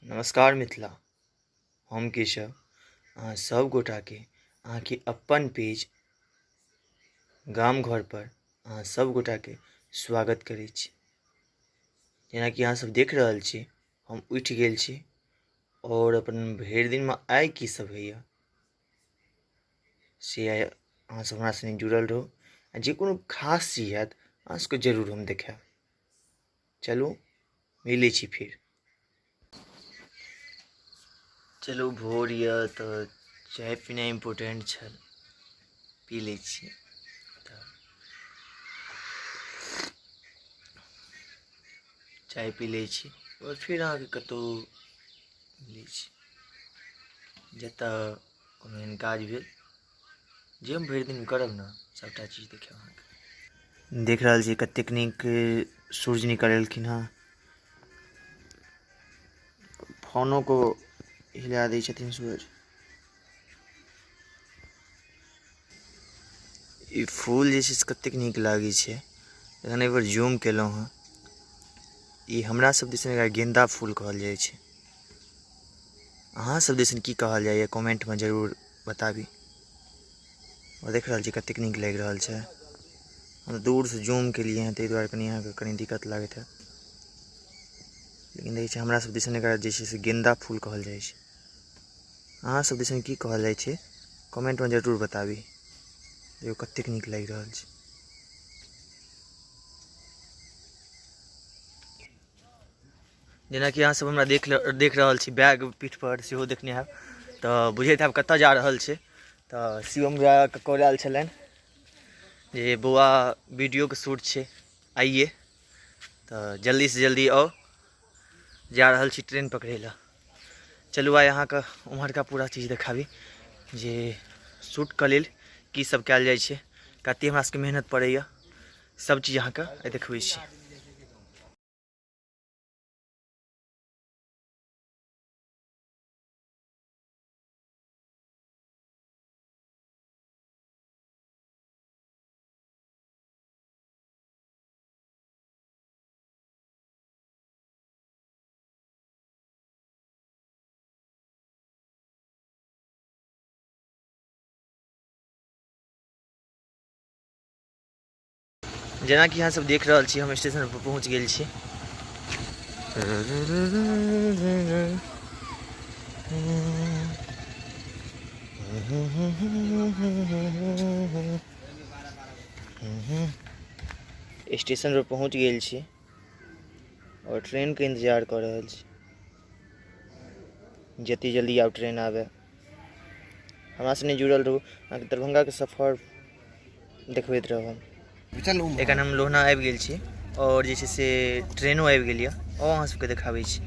नमस्कार मिथिला, हम केशव अहाँ सब गोटाके अहाँके अपन पेज गाम घर पर अहाँ सब गोटाके स्वागत करै छी। जेनाकि अहाँ सब देख रहल छी, हम उठि गेल छी आओर अपन भरि दिनमे आइ की सब होइए से आइ अहाँ सब हमरा सङ्गे जुड़ल रहू आ जे कोनो खास चीज हैत अहाँ सबके जरूर हम देखायब। चलू मिलै छी फेर। चलू भोर यऽ तऽ चाय पीनाइ इम्पोर्टेंट छल, पी लै छी। तऽ चाय पी लै छी आओर फेर अहाँके कतहु मिलै छी जतऽ कोनो एहन काज भेल जे हम भरि दिन करब ने, सभटा चीज देखायब अहाँके। देख रहल छी कतेक नीक सूर्य निकललखिन हँ, फोनो को हिला दै छथिन सूरज। ई फूल जे छै से कतेक नीक लागै छै, एखन एक बेर जूम केलहुँ हँ। ई हमरा सब दिसन एकरा गेंदा फूल कहल जाइ छै, अहाँ सब दिसन की कहल जाइए कमेंटमे जरूर बताबी। और देख रहल छी कतेक नीक लागि रहल छै। हम दूरसँ जूम केलियै हँ ताहि दुआरे कनि अहाँके कनि दिक्कत लागैत हैत, लेकिन देखै छी हमरा सब दिसन एकरा जे छै से गेंदा फूल कहल जाइ छै। अहाँ सब दिसन की कहल जाइ छै कमेंटमे जरूर बताबी। देखियौ कतेक नीक लागि रहल छै। जेनाकि अहाँ सब हमरा देख रहल छी, बैग पीठ पर सेहो देखने हैब तऽ बुझैत हैब कतऽ जा रहल छै। तऽ शिवम भैयाके कॉल आयल छलनि जे बौआ वीडियोके शूट छै आइए, तऽ जल्दीसँ जल्दी आउ, जा रहल छी ट्रेन पकड़ै लए। चलू आइ अहाँके उम्हरका पूरा चीज देखाबी जे शूटके लेल की सब कयल जाइ छै, कते हमरा सबके मेहनत पड़ैए, सब चीज अहाँके आइ देखबै छी। जेनाकि अहाँ सब देख रहल छी, हम स्टेशन पर पहुँच गेल छी। स्टेशन पर पहुँच गेल छी और ट्रेन के इंतजार कऽ रहल छी, जते जल्दी आब ट्रेन आबे। हमरा से नहि जुड़ल रहू, अहाँके दरभंगाके सफर देखबैत रहब। एखन हम लोहना आबि गेल छी और जे छै से ट्रेनो आबि गेल यऽ, और अहाँ सबके देखाबै छी।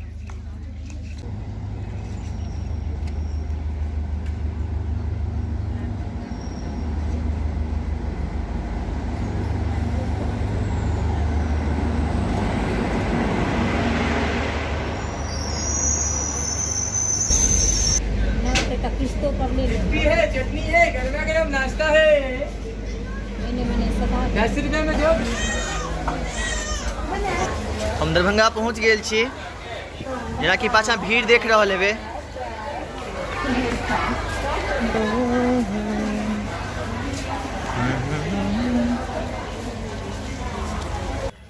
लिट्टी है, चटनी है, गर्मा गर्म नाश्ता है, 10 रुपये में दो। हम दरभंगा पहुंच गेल छी, जेनाकि पाछाँ भीड़ देख रहल हेबै।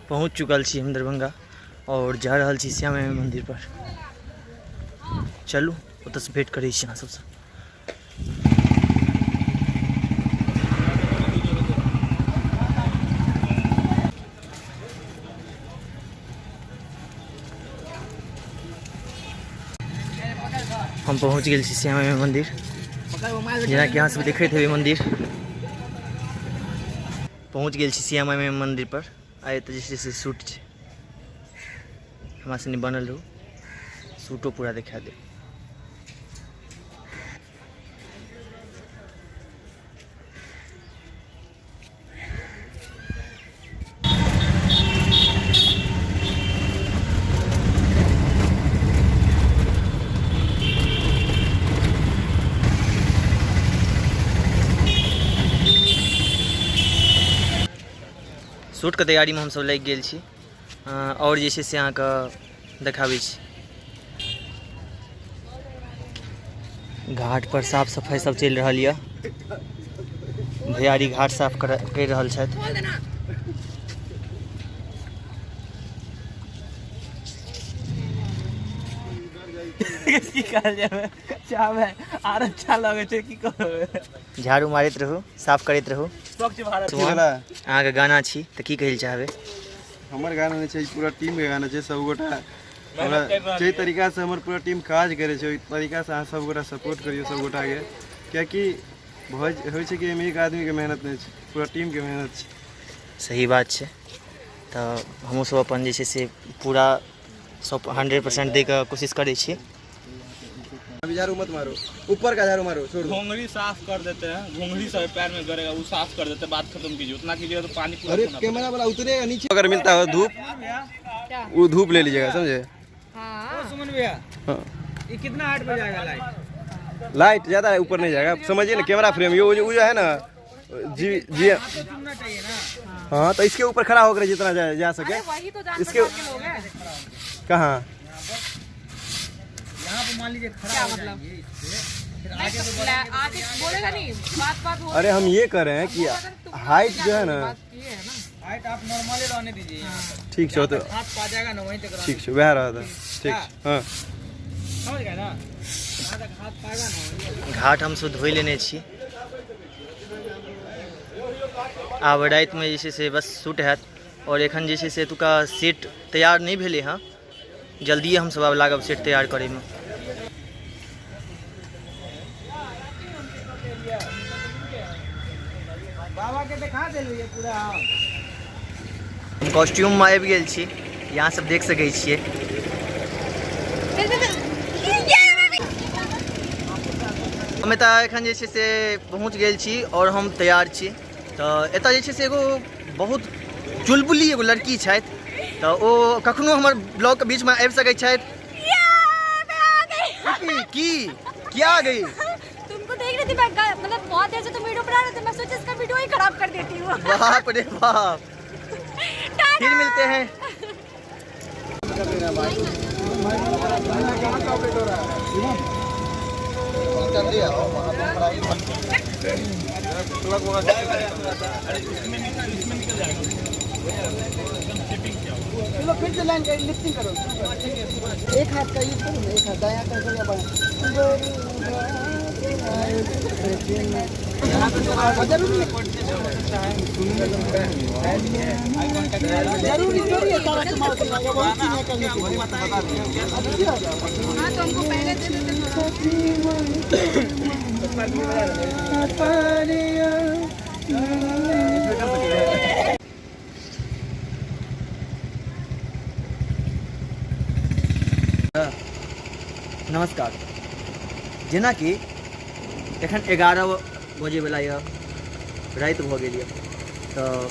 पहुंच चुकल छी हम दरभंगा और जा रहल छी श्यामा माई मंदिर पर। चलू ओतऽसँ भेंट करै छी अहाँ सबसँ। हम पहुँच गेल छी श्यामा माई मंदिर, जेनाकि अहाँ सब देखैत हेबै मंदिर। पहुँच गेल छी श्यामा माई मंदिर पर। आइ एतऽ जे छै से शूट छै, हमरा सङ्गे बनल रहू, शूटो पूरा देखा देब। शूटके तैयारीमे हमसब लागि गेल छी और जे छै से अहाँके देखाबै छी। घाट पर साफ सफाई सब चलि रहल यऽ। भैयारी घाट साफ करि रहल छथि। की कहल जाय, चाहबै आर अच्छा लगै छै, की कहबै। झाड़ू मारैत रहू, साफ करैत रहू। स्वच्छ भारत। अहाँके गाना छी तऽ की कहै लए चाहबै? हमर गाना नहि छै, पूरा टीमके गाना छै। सबगोटा हमरा जाहि तरीकासँ हमर पूरा टीम काज करै छै, ओहि तरीकासँ अहाँ सबगोटा सपोर्ट करियौ सबगोटाके, किएकि भऽ होइ छै कि एहिमे एक आदमीके मेहनत नहि छै, पूरा टीमके मेहनत छै। सही बात छै। तऽ हमहूँसब अपन जे छै से पूरा 100% दैके कोशिश करै छी। अभी झाड़ू मत मारो, ऊपर का झाड़ू मारो, छोड़ दो। घोंघरी साफ कर देते हैं, घोंघरी सब पैर में गरेगा, वो साफ कर देते हैं, बात खत्म कीजिए। उतना कीजिएगा तो पानी पूरा अरे सोना। कैमरा वाला उतरेगा नीचे अगर मिलता हो धूप, वो धूप ले लीजिएगा, समझे? हाँ। सुमन भैया। हाँ। ये कितना हाइट पे जाएगा लाइट? लाइट ज्यादा ऊपर नहीं जाएगा, समझिए ना। कैमरा फ्रेम ये वो जो है ना जी जी। तो चुनना चाहिए ना। हाँ, तो इसके ऊपर खड़ा होकर जितना जा सके। अरे वही तो जान इसके पहचान के लोग हैं। कहाँ? यहाँ पे मान लीजिए खड़ा क्या हो मतलब? जाएंगे इस पे, फिर नहीं, आगे तो आगे बोलेगा नहीं, बात बात हो। अरे हम ये कर रहे हैं कि हाइट जो है ना, बात ये है ना। हाइट आप नॉर्मली रहने दीजिए यहाँ तक। ठीक छो तो। हाथ पा जाएगा ना, वहीं तक रहने। ठीक छो, वह रहा था, ठीक छो, हाँ। समझ गए ना? जहाँ तक हाथ पाएगा ना, वहीं तक। घाट हमसब धोइ लेने छी। आब रातिमे जे छै से बस शूट हैत, आओर एखन जे छै से एतुका सेट तैयार नहि भेलै हँ। जल्दिए हमसब आब लागब सेट तैयार करैमे। बाबा के देखा देलियै पूरा। हम कॉस्ट्यूममे आबि गेल छी, यहाँ सब देख सकै छियै। चल चल चल, ये मैं भी। हम एतऽ एखन जे छै से पहुँच गेल छी आओर हम तैयार छी। तऽ एतऽ जे छै से एगो बहुत चुलबुली एगो लड़की छथि, तऽ ओ कखनो हमर ब्लॉगके बीचमे आबि सकै छथि। या, मैं आ गई। की की किया आ गई? तुमको देख रही थी मैं, मतलब बहुत देर से तुम वीडियो बना रहे थे, मैं सोचा इसका वीडियो ही खराब कर देती हूँ। बाप रे बाप। टाटा। फिर मिलते हैं। चलो फिर से लाइन लिफ्टिंग करो। एक हाथ का यूज करो ना, एक हाथ दायां का करो या बायां। जरूरी थोड़ी है सारा कमाल करना, या बहुत चीजें करने के लिए। हाँ, तो हमको पहले दे देते थोड़ा। नमस्कार। जेनाकि एखन 11 बजेवला यऽ, राति भऽ गेल यऽ, तऽ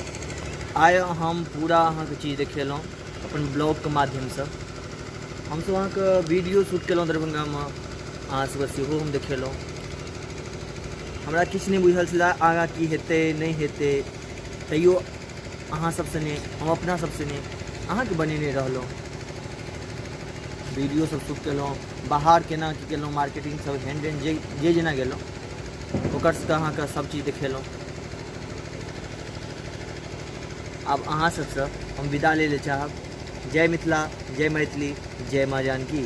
आइ हम पूरा अहाँके चीज देखेलहुँ अपन ब्लॉगके माध्यमसँ। हमसब अहाँके वीडियो शूट केलहुँ दरभंगामे, अहाँ सबके सेहो हम देखेलहुँ। हमरा किछु नहि बुझल छलै आगाँ की हेतै नहि हेतै, तैयो अहाँ सब सने, हम अपना सब सने अहाँके बनेने रहलहुँ। वीडियो सब शूट केलहुँ, बाहर केना की केलहुँ, मार्केटिंग सब हेन टेन जे जे जेना गेलहुँ ओकर सबके अहाँके सब चीज देखेलहुँ। आब अहाँ सबसँ हम विदा लै लए चाहब। जय मिथिला, जय मैथिली, जय माँ जानकी।